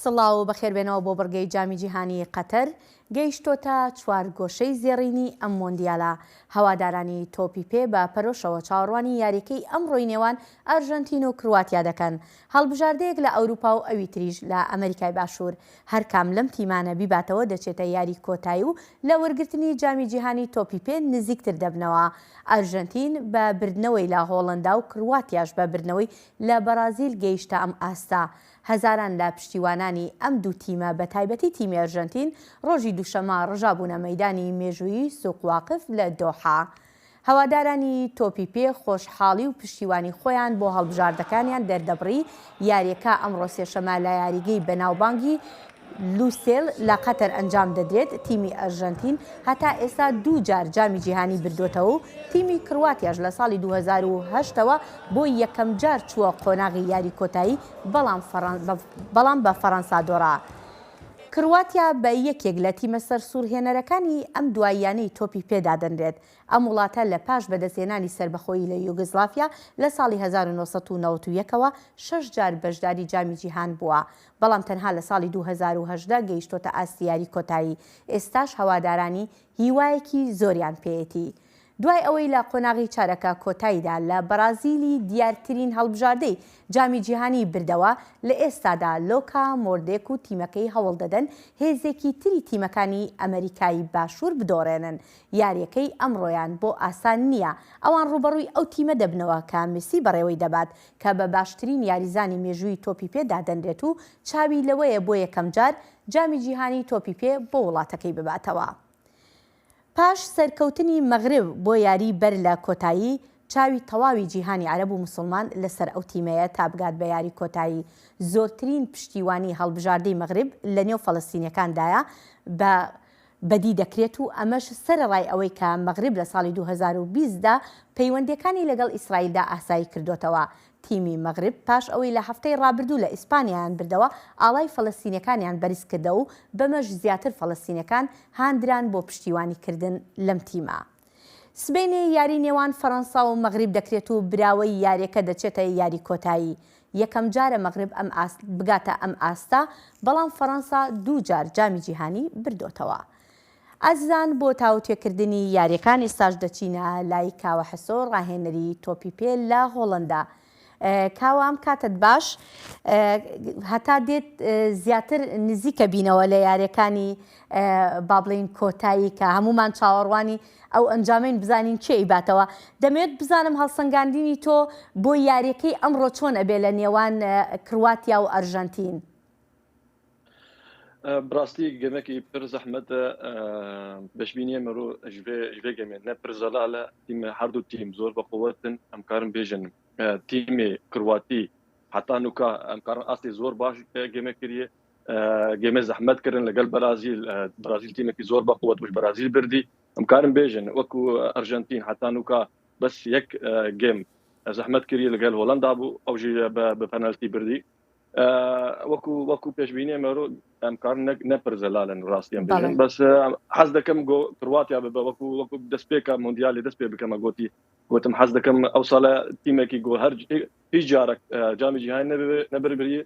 سڵاو و بەخێربێنەوە بۆ بڕگەی جامی جیهانی قەتەر گەیشتۆتە چوارگۆشەی زێڕینی ئەم مۆندیالە، هەوادارانی تۆپی پێ بە پەرۆشەوە چاوەڕوانی یارییەکەی ئەمڕۆی نێوان ئەرژەنتین و کرواتیا دەکەن، هەڵبژاردەیەک لە ئەوروپا و ئەوی تریش لە ئەمەریکای باشوور، هەرکام لەم تیمانە بیباتەوە دەچێتە یاری کۆتایی و لە وەرگرتنی جامی جیهانی تۆپی پێ نزیکتر دەبنەوە. ئەرژەنتین بە بردنەوەی لە هۆڵەندا و کرواتیاش بە بردنەوەی لە بەرازیل گەیشتە ئەم ئاستە. هەزاران لە پشتیوانانی ئەم دوو تیمە بە تایبەتی تیمی ئەرژەنتین ڕۆژی دووشەممە ڕژابوونە مەیدانی مێژوویی سوق واقف لە دۆحە. هەوادارانی تۆپی پێ خۆشحاڵی و پشتیوانی خۆیان بۆ هەڵبژاردەکانیان دەردەبڕی، یارییەکە ئەمڕۆ سێشەمە لە یاریگەی بەناوبانگی لوسێل لە قەتەر ئەنجام دەدرێت، تیمی ئەرژەنتین هەتا ئێستا دوو جار جامی جیهانی بردووەتەوە و تیمی کرواتیاش لە ساڵی 2008 ەوە بۆ یەکەمجار چووە قۆناغی یاری کۆتایی بەڵام بە فەرەنسا دۆڕا. کرواتیا بە یەکێک لە تیمە سەرسوڕهێنەرەکانی ئەم دواییانەی تۆپی پێ دادەنرێت، ئەم وڵاتە لە پاش بەدەستهێنانی سەربەخۆیی لە یوگسلافیا لە ساڵی 1991 ەوە شەش جار بەشداری جامی جیهان بووە، بەڵام تەنها لە ساڵی 2018 گەیشتۆتە ئاستی یاری کۆتایی، ئێستاش هەوادارانی هیوایەکی زۆریان پێیەتی. دوای ئەوەی لە قۆناغی چارەکە کۆتاییدا لە بەرازیلی دیارترین هەڵبژاردەی جامی جیهانی بردەوە، لە ئێستادا لۆکا مۆردێک و تیمەکەی هەوڵدەدەن هێزێکی تری تیمەکانی ئەمەریکای باشوور بدۆڕێنن، یارییەکەی ئەمڕۆیان بۆ ئاسان نییە، ئەوان ڕووبەڕووی ئەو تیمە دەبنەوە کە مێسی بەڕێوەی دەبات، کە بە باشترین یاریزانی مێژووی تۆپی پێ دادەنرێت و چاوی لەوەیە بۆ یەکەمجار جامی جیهانی تۆپی پێ بۆ وڵاتەکەی بباتەوە. پاش سەرکەوتنی مەغرب بۆ یاری بەر لە کۆتایی، چاوی تەواوی جیهانی عەرەب و موسڵمان لەسەر ئەو تیمەیە تا بگات بە یاری کۆتایی، زۆرترین پشتیوانی هەڵبژاردەی مەغرب لەنێو فەلەستینیەکاندایە بە بەدی دەکرێت و ئەمەش سەرەڕای ئەوەی کە مەغرب لە ساڵی 2020 دا پەیوەندیەکانی لەگەڵ ئیسرائیلدا ئاسایی کردۆتەوە. تیمی مەغرب پاش ئەوەی لە هەفتەی ڕابردوو لە ئیسپانیایان بردەوە ئاڵای فەلەستینیەکانیان بەرز کردەوە و بەمەش زیاتر فەلەستینیەکان هاندران بۆ پشتیوانی کردن لەم تیمە. سبەینێ یاری نێوان فەرەنسا و مەغریب دەکرێت و براوەی یاریەکە دەچێتە یاری کۆتایی. یەکەمجارە مەغرب ئەم ئاست بگاتە ئەم ئاستە، بەڵام فەرەنسا دووجار جامی جیهانی بردۆتەوە. ئازیزان بۆ تاوتوێکردنی یاریەکان ئێستاش دەچینە لای کاوە حەسۆ ڕاهێنەری تۆپی پێ لە هۆڵەندا. کاوە ئەم کاتت باش هەتا دێت زیاتر نزیکە بینەوە لە یاریەکانی با بڵین کۆتایی کە هەمومان چاوەڕوانی ئەو ئەنجامین بزانین کێ ئیباتەوە دەمێت بزانم هەڵسەنگاندنی تۆ بۆ یاریەکەی ئەمڕۆ چۆن ئەبێ لە نێوان کرواتیا و ئەرژەنتین؟ بڕاستی گەمەکی پر زەحمەتە بەشبینیە مرۆ ژێ گەمێ نە پر زەلالە تیمە هەردوو تیم زۆر بە قوەتن ئەم کارم بێژن تیمێ کرواتی حتا نوکە ئەم کارم ئاستی زۆر باش گەمە کریە گەمە زەحمەت کردن لەگەڵ بەرازیل بەرازیل تیمێکی زۆر بە قوت بش بەرازیل بردی ئەم کارم بێژن وەکو ئەرژەنتین حتا نوکە بەس یەک گەم زەحمەت کری لەگەل هۆلندا بوو ئەو ژی بە پەنەلتی بردی وەکو وەکو پێشبینی مەرۆ ئەم کار نەپر زەلالن ڕاستیان بێژن بەس حەز دەکەم گۆ کرواتیا ببە وەکو وەکو دەست پێکە مۆندیالی دەست پێ بکەمە گوتی گوتم حەز دەکەم ئەو ساڵە تیمێکی گۆ هەر هیچ جارێک جامی جیهان نەبربری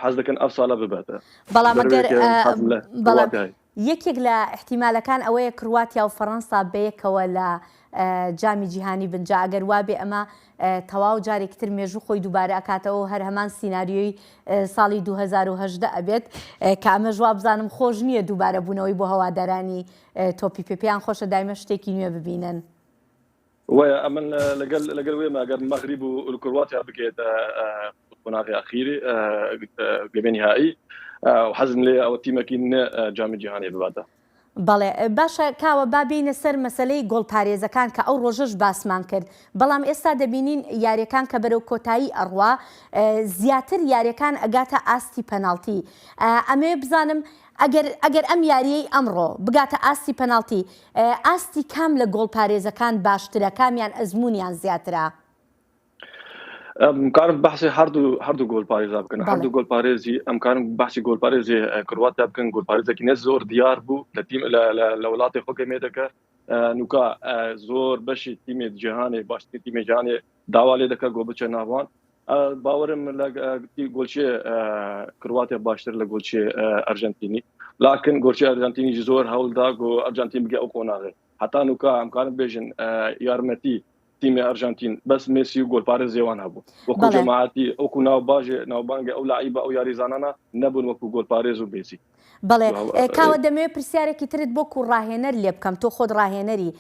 حەز دەکەن ئەو ساڵە بباتە بەڵام ئەگەر بەڵام یەکێک لە ئیحتیمالەکان ئەوەیە کرواتیا و فەرەنسا بەیەکەوە لە جامی جیهانی بن، جا ئەگەر وابێ ئەمە تەواو جارێکی تر مێژوو خۆی دووبارە ئەکاتەوە و هەر هەمان سیناریۆی ساڵی 2018 ئەبێت کە ئەمەش وابزانم خۆش نییە دووبارە بوونەوەی بۆ هەوادارانی تۆپی پێ پێیان خۆشە دایمە شتێکی نوێ ببینن. وایە ئەمن لەگەل لەگەل وێمە ئەگەر مەغریب و کرواتیا بگێتە قۆناغی ئەخیری گەمێ نهایی و حەزم لێ ئەوە تیمەکی نە جامی جیهانی بباتە. بەڵێ باشە کاوە با بێینە سەر مەسەلەی گۆڵپارێزەکان کە ئەو ڕۆژەش باسمان کرد بەڵام ئێستا دەبینین یاریەکان کە بەرەو کۆتایی ئەڕوا زیاتر یاریەکان ئەگاتە ئاستی پەناڵتی ئەمەوێ بزانم ئەگەر ئەگەر ئەم یاریەی ئەمڕۆ بگاتە ئاستی پەناڵتی ئاستی کام لە گۆڵپارێزەکان باشترە کامیان ئەزموونیان زیاترە؟ ئەم کارم بەحسی هەردوو هەردوو گۆڵپارێزا بکەن هەردوو گۆڵپارێزی ئەم کارم بەحسی گۆڵپارێزی کرواتیا بکەن گۆڵپارێزێکی نە زۆر دیار بوو لە تیم لە وڵاتی خۆ گەمێ دەکە نوکە زۆر بەشی تیمێ جیهانێ باشترین تیمێ جیهانێ داوا لێ دەکە گۆ بچە ناوان. باوەرم لە گۆلچێ کرواتیا باشتر لە گۆلچێ ئەرژەنتینی لاکن گۆلچێ ئەرژەنتینی زۆر هەوڵدا گۆ ئەرژەنتین بگە ئەو قۆناغێ هەتا نوکە ئەمکارم بێژن یارمەتی تیمی ئەرژەنتین بەس مێسی و گۆلپارێزی وان هەبوو وەکو جەماعەتی وەکو ناو باژێ ناوبانگە ئەو لعیبە ئەو یاریزانانە نەبوون وەکو گۆلپارێز و مێسی. بەڵێ کاوە دەمەوێت پرسیارێکی ترت بۆ کو ڕاهێنەر لێ بکەم تۆ خۆت ڕاهێنەری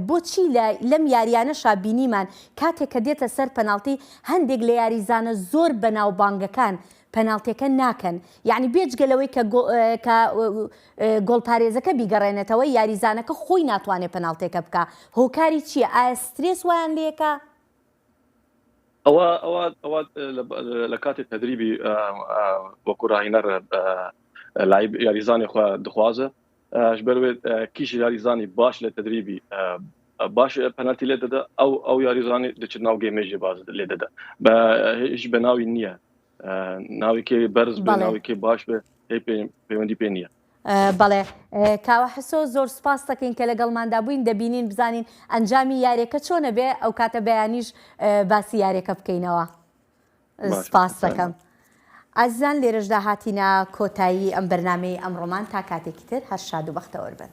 بۆچی لە لەم یاریانەشا بینیمان کاتێک کە دێتە سەر پەناڵتی هەندێک لە یاریزانە زۆر بەناوبانگەکان پەناڵتیەکە ناکەن یەعنی بێجگە لەوەی کە کە گۆڵپارێزەکە بیگەڕێنێتەوە یاریزانەکە خۆی ناتوانێت پەناڵتێکە بکا هۆکاری چییە ئایا سترێس وایان لێکا؟ ئەوە ئەوە ئەوە لە کاتی تەدریبی وەکو ڕاهینەر لعیب یاریزانی خۆ دخوازە ژبەر وێ کیش یاریزانی باش لە تەدریبی باش پەنالتی لێ دەدا ئەو ئەو یاریزانی دەچێت ناو گەیمێژی باز لێ دەدا بە هیچ بە ناوی نییە ناوی کێ بەرز بێ ناوی کێ باش بێ پەیوەندی پێ نییە. بەڵێ کاوە حسۆ زۆر سوپاس دەکەین کە لەگەڵماندا بووین دەبینین بزانین ئەنجامی یاریەکە چۆنە بێ ئەو کاتە بەیانیش باسی یاریەکە بکەینەوە سپاس دەکەم. ئازیزان لێرەشدا هاتینە کۆتایی ئەم بەرنامەی ئەمڕۆمان تا کاتێکی تر هەر شاد و بەختەوەر بن.